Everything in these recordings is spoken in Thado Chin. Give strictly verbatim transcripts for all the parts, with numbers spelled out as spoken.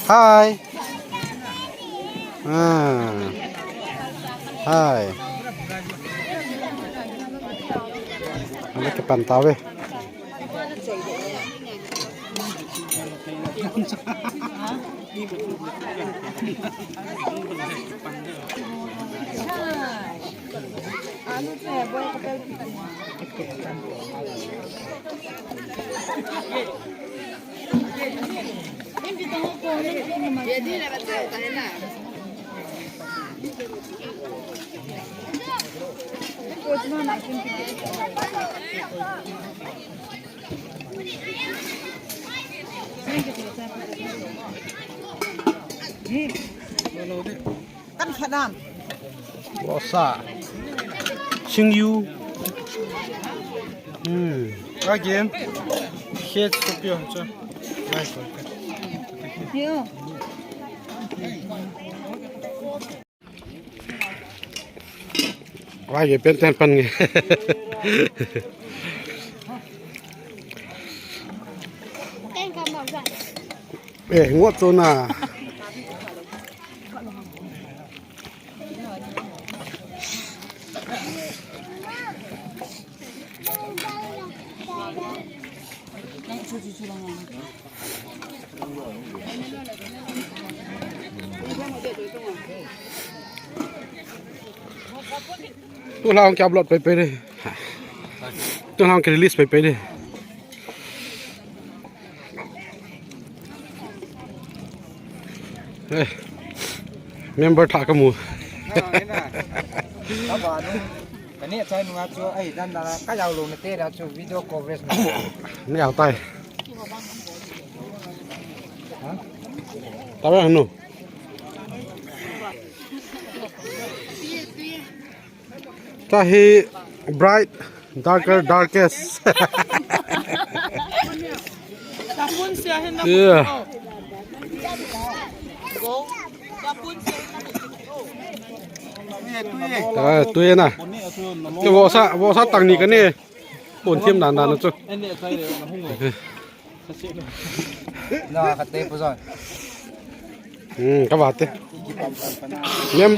Hi. Ah. Hi. Ala ke pan tave. Kan khat am. Vohsa. Singyu. Hmm. Again. Khet kopio cho. Nice one. Yo. Wai ke pen ten pan nge. Eh, ngot tu na. Tu lang ke upload pai pai de. Tu lang ke release pai pai de. Eh, member thah kamu. Kani chai nunga chu ai dan dan ka yau lo na te na chu video coverage na. Ni au tai. Tawa hanu. Tahi bright, darker, darkest. Yeah. Ah, tu ye na. Ke vohsa, vohsa tang ni kani. Pon thiam dan dan chu. Na ka te pu jon. Hmm, ka va te. Mem.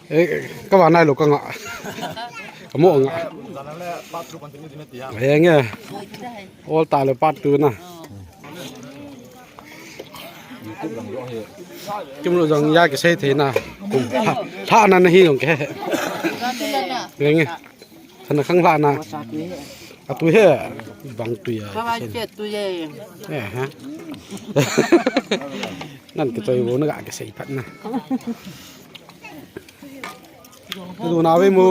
Eh, ka va nai lo ka nga. Ka mo nga. He nge. Ol ta le part two na. Kim lo jong ya ke sei thei na. Kum. Tha, tha na na hi jong ke. Nge nge. Sana khang la na. A tu he. Bang tu ya. Ka va che tu ye. Eh ha. Nan ke choi vo na ga ke sei phat na. Tu na ve mu.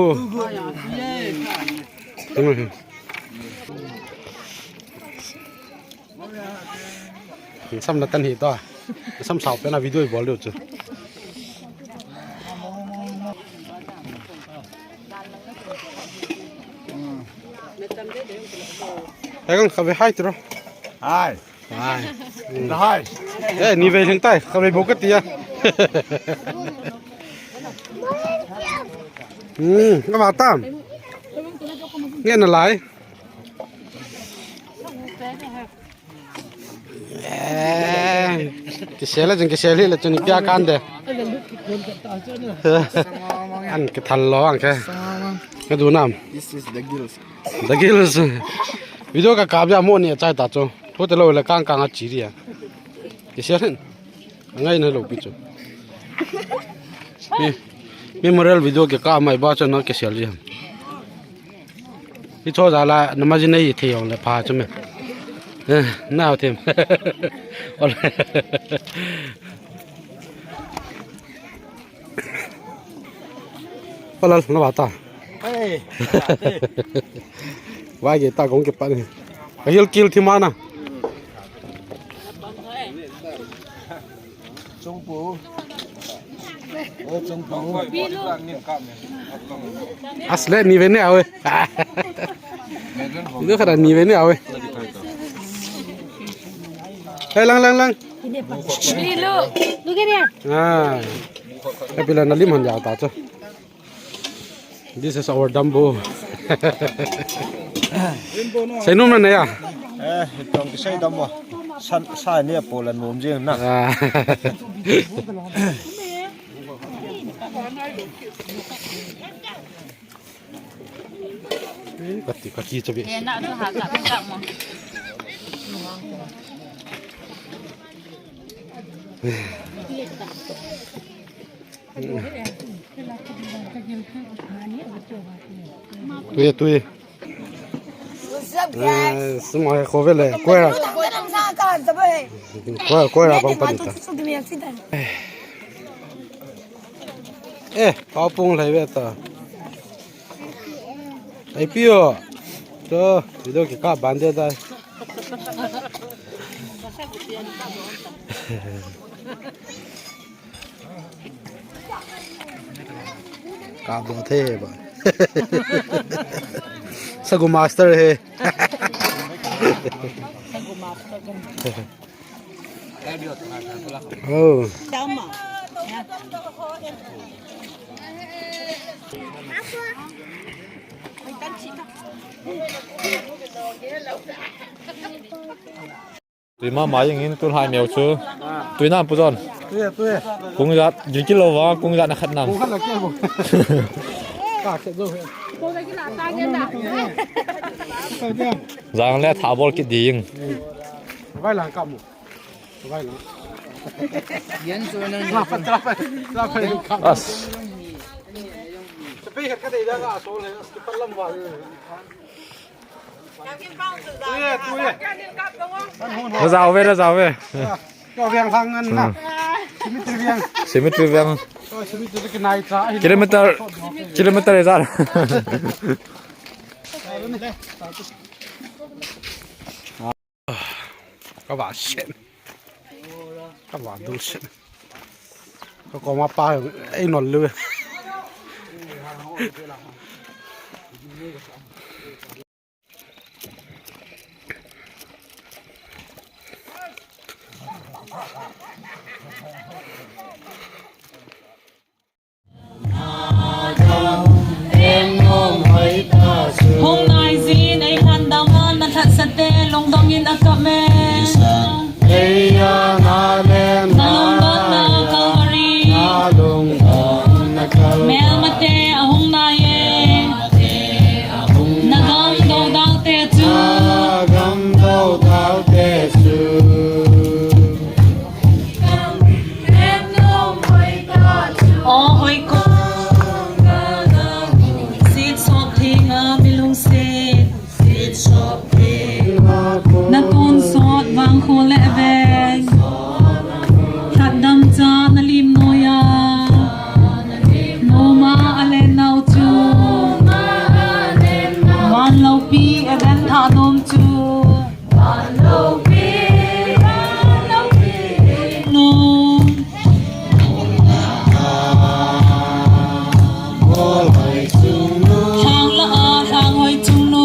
Sam na tan hi to. Sam sao pe na video bol diu chu. Hai kang ka ve hai tro. Hai. Hai. Hai. Eh, ni ve leng tai, ka ve bo ka tia. Hmm, ka va tam. Nge na lai. Eh, kisel a jing kisel hi le chun pia kan de. An kithal lo ang ke. Ka du nam. This is the gills. The gills. Video ka kap ja mo ni chai ta chu. Thu te lo le kang kang a chi ri a. Kisel hin. Ngai na lo pi chu. Mi, memorial video ke ka mai ba chu na ke sial ji ham. Hi cho za la na ma ji nei thei ong le pha chu me. Eh, na ho them. Ol. Palal na bata. Hey. Wai ke ta gong ke pa ni. Ka hil kil thi mana. Chungpu. O chungpu. Asle ni ve ne awe. Ni kha ni ve ne awe. Hey, lang, lang, lang. Bilu. Look at here. Ah. Kapila na lim han ja ta chu. This is our Dumbo. Seinom nanei a? Eh, itong kisei dam mo. San, sa ni apo la nom jing na. Ah. Kati, kati chabe. Eh, na tu ha ka, ka mo. Tui, tui. What's up, guys? Eh, sum hai khove le. Koi ra. Koi, koi ra bang pani ta. Eh, pa pung lai ve ta. Ai pio. To, video ki ka ban de dai. Kap doh the ba. Sagu master he. Oh. Tui mama jeng in tulai meu chu. Tui nam pu jon. Tui, tui. Kung ijat, jin kilo vang, kung ijat na khat nam. Kung khat la kilo. Ka khe jo he. Jang le tha bol kit ding. Vai lang ka mu. Vai lang. Yan chu nang. La pa, la pa, la pa. As. Sepai khat ka dei da ka so le, as ki pa lam va. Na jao ve, na jao ve. Ka veng hang an na. Hmm. Cemetery veng. Cemetery veng. Oh, cemetery ki nai cha. Kilometer, kilometer ijat. Ka va shen. Ka va dul shen. Ka koma pa ei nol le. Hung nai jin ei lhan dam a na lhatsah te lungdong in a kap e. Na lungdong na Calvary. Melmate a hung nai e. Na gam dodal te chu. O hoi ko. Sit sop theng a mi lungset. Na tonsot vangkho le veng. Lhatdam cha na lim noiya. Noma a len nau chu. Van loupi a len tha nom chu. Lhang la a, lhang hoi chung nu.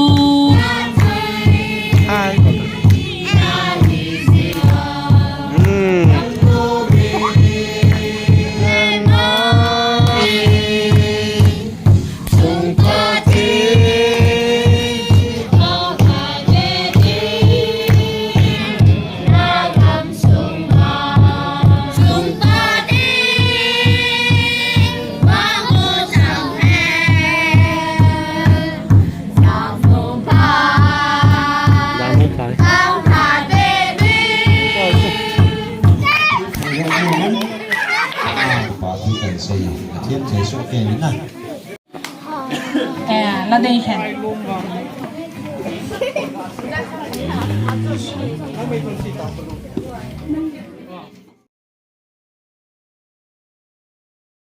Eh, la dei khen.